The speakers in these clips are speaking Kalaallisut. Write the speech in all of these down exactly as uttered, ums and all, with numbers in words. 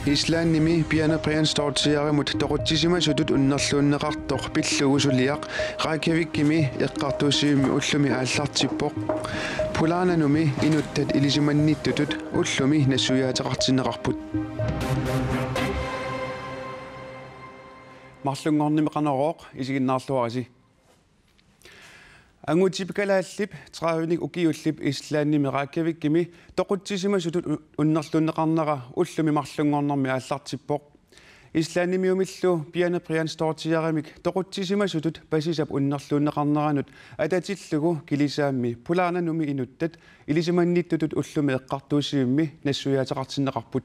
Islandimi Piani Brjánsdóttirimut toqutsisimasutut unnerluunneqartoq pillugu suliaq Reykjavikimi eqqartuussivimmi ullumi aallartippoq. Pulananumi inuttat ilisimannittutut ullumi nassuiaateqartinneqarput. Marlunngornimi Qanorooq, isiginnaarluarisi. Angutit Kalaallip tredivenik ukiullip Islandimi Reykjavikimi toqutsisimasutut u-, unnerluunneqarnera ullumi marlunngornermi aallartippoq. Islandimiumillu Piani Brjánsdóttirimik toqutsisimasutut pasisap unnerluunneqarneranut atatillugu kilisaammi Pulananumi inuttat ilisimannittutut ullumi eqqartuussivimmi nassuiaateqartinneqarput.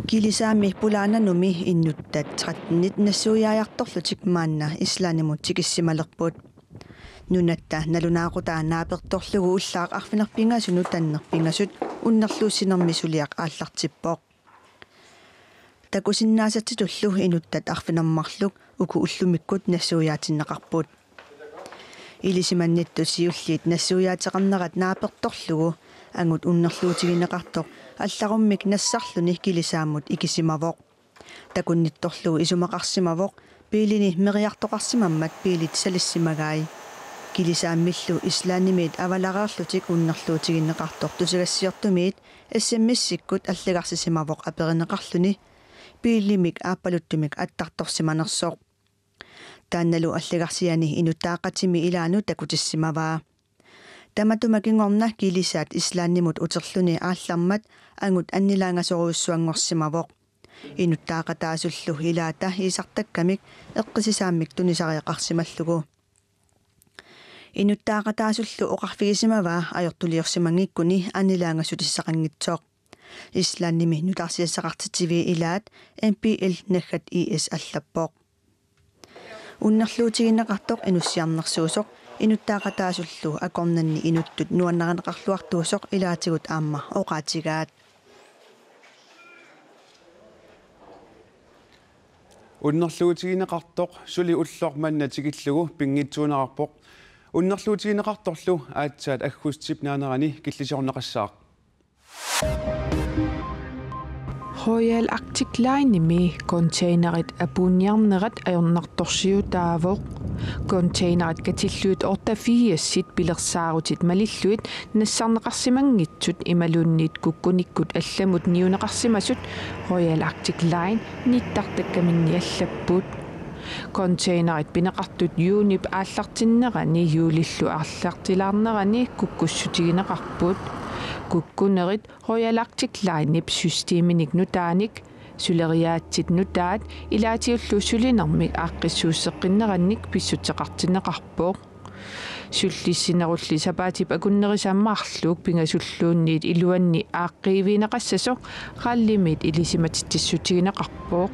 Kilisaammi Pulananumi inuttat trettenit nassuiaajartorlutik maanna Islandimut tikissimalerput. Nunatta nalunaaqutaa naapertorlugu ullaaq arfineq-pingasunut tanneq-pingasut unnerluussinermi suliaq aallartippoq. Takusinnaasatsitullu inuttat arfineq-marluk uku ullumikkut nassuiaatinneqarput. Ilisimannittut siulliit nassuiaateqarnerat naapertorlugu angut unnerluutigineqartoq allarummik nassarluni kilisaammut ikisimavoq. Takunnittorlugu isumaqarsimavoq biilini meriartoqarsimammat biilit salissimagai. Kilisaammillu Islandimiit avalareerlutik unnerluutigineqartoq tusagassiortumiit S M S-ikkut allagarsisimavoq aperineqarluni biilimik aappaluttumik attartorsimanersoq. Taannalu allagarsiani inuttaaqatimi ilaanut takutissimavaa. Tamatuma kingorna kilisaat Islandimut uterluni aallarmat angut annilaangasorujussuanngorsimavoq. Inuttaaqataasullu ilaata iisartakkamik eqqissisaammik tunisariaqarsimallugu. Inuttaaqataasullu oqarfigisimavaa ajortuliorsimanngikkuni annilaangasutissaqanngitsoq. Islandimi nutaarsiassaqartitsiviit ilaat M P L Naggat I S allappoq. Unnerluutigineqartoq inussiarnersuusoq inuttaaqataasullu akornanni inuttut nuannarineqarluartuusoq ilaatigut aamma oqaatigaat. Unnerluutigineqartoq suli ulloq manna tikillugu pinngitsuunerarpoq. Unnerluutigineqartorlu aatsaat aggustip naanerani killisiorneqassaaq. Royal Arctic Linemi containerit apuunniarnerat ajornartorsiutaavoq. Containerit katillugit otteogfirsit pilersaarutit malillugit nassarneqarsimanngitsut imaluunniit kukkunikkut allamut niuneqarsimasut Royal Arctic Line nittartakkaminni allapput. Containerit pineqartut juunip aallartinnerani juulillu aallartilaarnerani kukkussutigineqarput. Kukkunerit Royal Arctic Linep systeminik nutaanik, suleriaatsit nutaat ilaatigullu sulinermik aaqqissuusseqqinnerannik pissutseqartinneqarpoq. Sullissinerulli sapaatip akunnerisa marluk pingasulluunniit iluanni aaqqiivigineqassasoq rallymiit ilisimatitsissutigineqarpoq.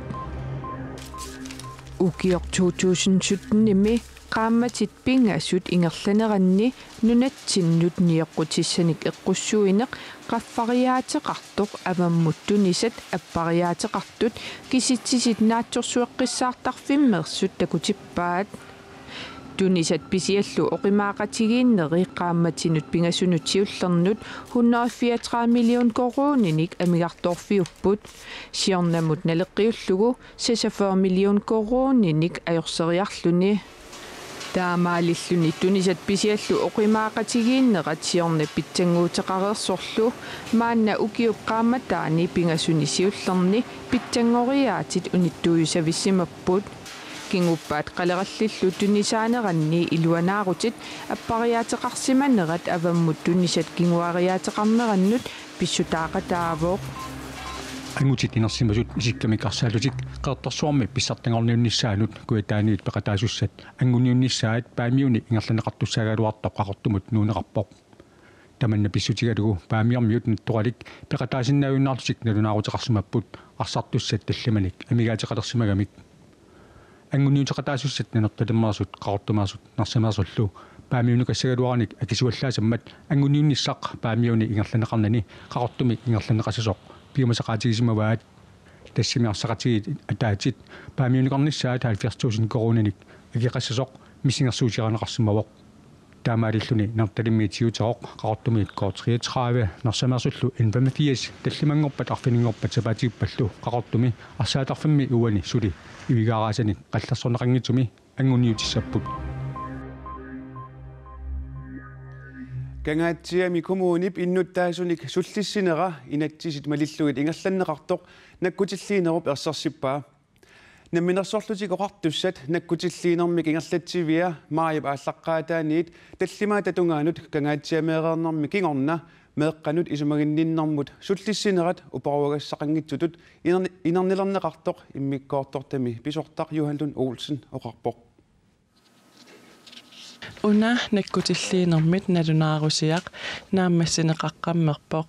Ukioq to tusind syttenimi qaammatit pingasut ingerlaneranni nunatsinnut nioqqutissanik eqqussuineq qaffariaateqartoq avammut tunisat appariaateqartut kisitsisit naatsorsueqqissaartarfimmeersut takutippaat. Tunisat pisiallu oqimaaqatigiinneri qaammatinut pingasunut siullernut hundrede fireogtredive million koruuninik amigartoorfiupput. Siornamut naleqqiullugu seksogfyrre million koruuninik ajorseriarluni. Taamaalilluni tunisat pisiallu oqimaaqatigiinnerat siorna pitsannguuteqareersorlu maanna ukiup qaammataani pingasuni siullerni pitsanngoriaatit unittuujusavissimapput. Kinguppat qalerallillu tunisaaneranni iluanaarutit appariaateqarsimanerat avammut tunisat kinguariaateqarnerannut pissutaaqataavoq. Angutit inersimasut isikkamik arsaallutik Qeqertarsuarmi pissartanngorniunnissaanut Kujataaniit peqataasussat anguniunnissaat Paamiuni ingerlanneqartussaagaluartoq Qaqortumut nuunneqarpoq. Tamanna pissutigalugu Paamiormiut Nattoralik peqataasinnaajunnaarlutik nalunaaruteqarsimapput arsartussat tallimanik amigaateqalersimagamik. Anguniuteqataasussat Nanortalimmeersut, Qaqortumeersut, Narsameersullu Paamiunikassagaluaranik akisuallaasammat anguniunnissaq Paamiuni ingerlanneqarnani Qaqortumi ingerlanneqassasoq piumasaqaatigisimavaat. Tassami arsaqatigiit ataatit Paamiunikarnissaat halvfjerds tusind koruuninik akeqassasoq missingersuusiorineqarsimavoq. Taamaalilluni Nanortalimmiit siuteroq Qaqortumiit K treogtredive, Narsaamersullu N femogfirs, tallimanngorpat arfininngorpat sapaatiuppallu Qaqortumi arsaattarfimmi uani suli ivigaaraasanik qallersorneqanngitsumi anguniutissapput. Kangaatsiami kommunip innuttaasunik sullissinera inatsisit malillugit ingerlanneqartoq nakkutilliinerup ersersippaa. Namminersorlutik Oqartussat nakkutilliinermik ingerlatsivia maajip aallaqqaataaniit tallimaata tungaanut Kangaatsiameereernermi kingorna meeqqanut isumaginninnermut sullissinerat uparuagassaqanngitsutut inerni-, inernilerneqartoq immikkoortortami pisortaq Johan Lund Olsen oqarpoq. Una nakkutilliinermit nalunaarusiaq naammassineqaqqammerpoq.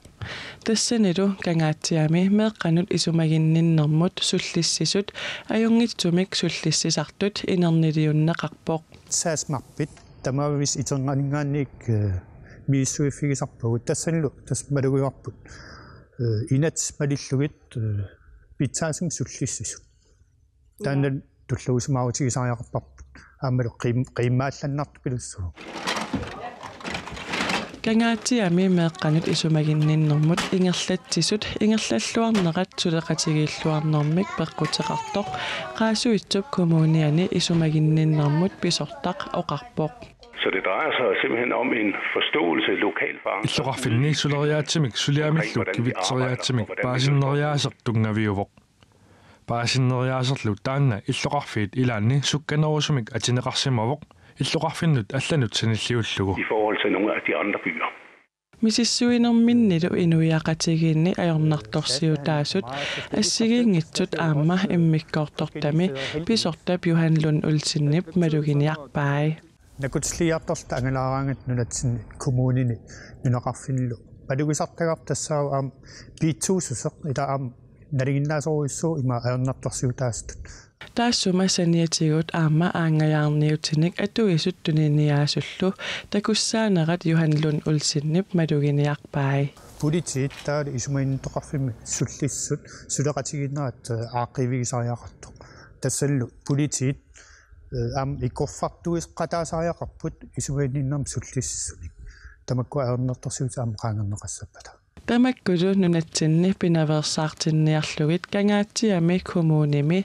Tassanilu Kangaatsiami meeqqanut isumaginninnermut sullissisut ajunngitsumik sullissisartut inerniliunneqarpoq. Saasmaqpit tamavis iterngalinngaanniit, eh, misissuiffigisarpagut tassanilu tassa malugivarput, eh, inat malillugit, eh, pitsaasumik sullissisut. Taanna tulluusimaarutigisariaqarparput. Aammalu qiim-, qiimmaallannartupilussuuvoq. Kangaatsiami meeqqanut isumaginninnermut ingerlatsisut ingerlalluarnerat suleqatigiilluarnermik peqquteqartoq Qaasuitsup Kommuniani isumaginninnermut pisortaq oqarpoq. Så det drejer sig simpelthen om en forståelse lokalt forankret. Illoqarfinni suleriaatsimik suliamillu kivitseriaatsimik paasinneriaaseq tunngaviuvoq. Paasinneriaaserlu taanna illoqarfiit ilaanni sukkanerusumik atineqarsimavoq illoqarfinnut allanut sanilliullugu. I forhold til nogle af de andre byer. Misissuinerminnilu inuiaqatigiinni ajornartorsiutaasut assigiinngitsut aamma immikkoortortami pisortap Johan Lund Olsenip maluginiarpai. Nakkutilliiartorluta angalaaraangatta nunatsinni kommunini nunaqarfinnilu malugisartagarput tassaavoq aamma piitsuussuseq ila aamma nalinginnaasorujussuuvoq ima ajornartorsiutaasutut. Taassuma saniatigut aamma aanngajaarniutinik atuisut tuniniaasullu takussaanerat Johan Lund Olsenip maluginiarpai. Politiit taavalu isumaginnittoqarfimmi sullissisut suleqatigiinnerat, eh, aaqqiivigisariaqartoq. Tassanilu politiit, eh, aamma ikorfartuisoqataasariaqarput isumaginninnermik sullissisunik. Tamakkua ajornartorsiutit aamma qaangerneqassappata. Tamakkulu nunatsinni pinaveersaartinniarlugit Kangaatsiami kommunimi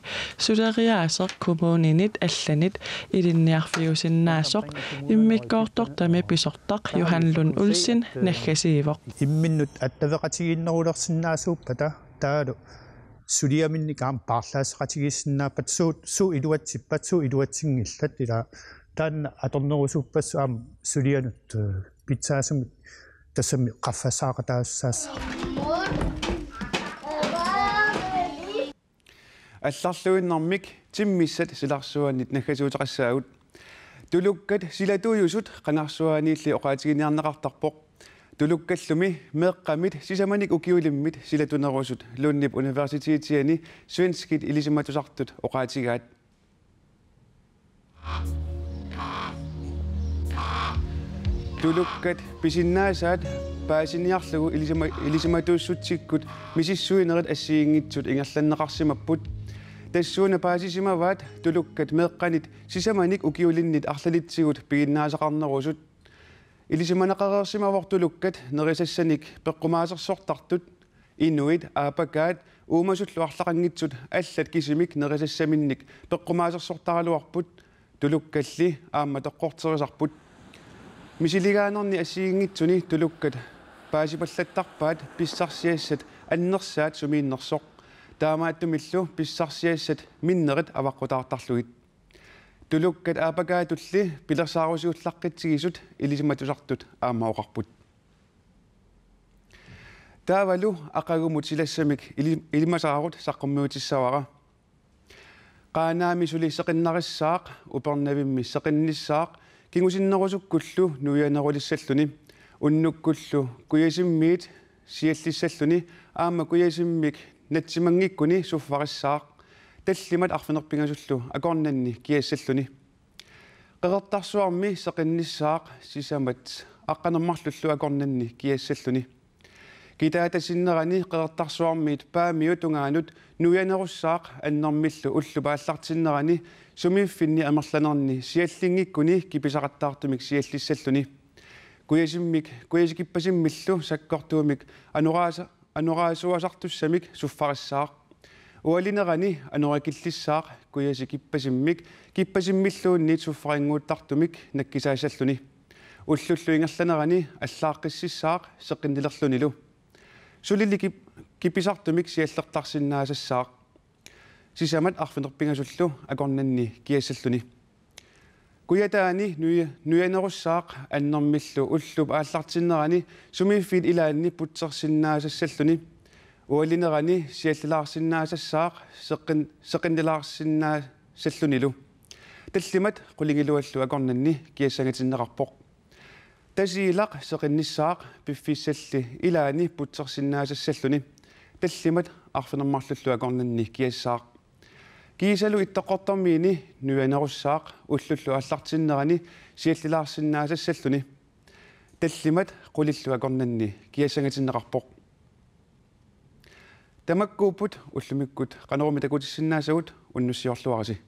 suleriaaseq kommuninit allanit ilinniarfiusinnaasoq immikkoortortami pisortaq Johan Lund Olsen naggasiivoq. Imminnut attaveqatigiinnerulersinnaasuuppata taavalu suliaminnik aamma paarlaasseqatigiissinnaappata suut, suut iluatsippat, suut iluatsinngillat ila taanna atornerusuuppassuk aamma sulianut, eh, pitsaasumik tassami qaffassaaqataassaaq. Allarluinnarmik timmissat silarsuanit naggasiuteqassaagut. Tulukkat silatuujusut qangarsuaniilli oqaatiginiarneqartarpoq. Tulukkallumi meeqqamit sisamanik ukiulimmit silatunerusut Lundip Universitetiani svenskit ilisimatusartut oqaatigaat. Tulukkat pisinnaasaat paasiniarlugu ilisima-, ilisimatuussutsikkut misissuinerit assigiinngitsut ingerlanneqarsimapput. Tassuuna paasisimavaat tulukkat meeqqanit sisamanik ukiulinnit arlalitsigut piginnaasaqarnerusut. Ilisimaneqareersimavoq tulukkat nerisassanik peqqumaasersortartut. Inuit, aapakaat, uumasullu arlaqanngitsut allat kisimik nerisassaminnik peqqumaasersortaraluarput, tulukkalli aamma toqqorterisarput. Misiligaanerni assigiinngitsuni tulukkat paasipallattarpaat pissarsiassat annersaat sumiinnersoq. Taamaattumillu pissarsiassat minnerit avaqqutaartarlugit. Tulukkat aapakaatulli pilersaarusiullaqqitsigisut ilisimatusartut aamma oqarput. Taavalu aqagumut silassamik ili-, ilimasaarut saqqummiutissavara. Qaanaami suli seqinnarissaaq, Upernavimmi seqinnissaaq, kingusinnerusukkullu nuianerulissalluni, unnukkullu kujasimmiit siallissalluni, aamma kujasimmik natsimanngikkuni suffarissaaq, tallimat arfineq-pingasullu akornanni kiassalluni. Qeqertarsuarmi seqinnissaaq sisamat aqqaneq-marlullu akornanni kiassalluni. Kitaata sinnerani Qeqertarsuarmiit Paamiut tungaanut nuianerussaaq annermillu ullup aallartinnerani sumiiffinni amerlanerni siallinngikkuni kipisaqattaartumik siallissalluni. Kujasimmik, kujasikippasimmilu sakkortuumik anoraasa-, anoraasuasartussamik suffarissaaq. Ualinerani anorakillissaaq kujasikippasimmikkippasimmiluunniit suffarinnguuttartumik nakkisaassalluni. Ullullu ingerlanerani allaaqqississaaq seqinnilerlunilu. Sulili kip-, kipisartumik siallertarsinnaasassaaq. Sisamat arfineq-pingasullu akornanni kiassalluni. Kujataani nuja-, nujanerussaaq annermillu ullup aallartinnerani sumiiffiit ilaanni putsersinnaasassalluni. Ualinerani siallilaarsinnaasassaaq seqin-, seqinnilaarsinnaassallunilu. Tallimat qulingiluallu akornanni kiassangatinneqarpoq. Tasiilaq seqinnissaaq piffissalli ilaanni putsersinnaasassalluni. Tallimat arfineq-marlullu akornanni kiassaaq. Kiisalu ittoqqortormiini nujanerussaaq ullullu aallartinnerani siallilaarsinnaasassalluni. Tallimat qulillu akornanni kiassangatinneqarpoq. Tamakkuupput ullumikkut Qanorummik takutissinnaasagut, unnussiorluarisi.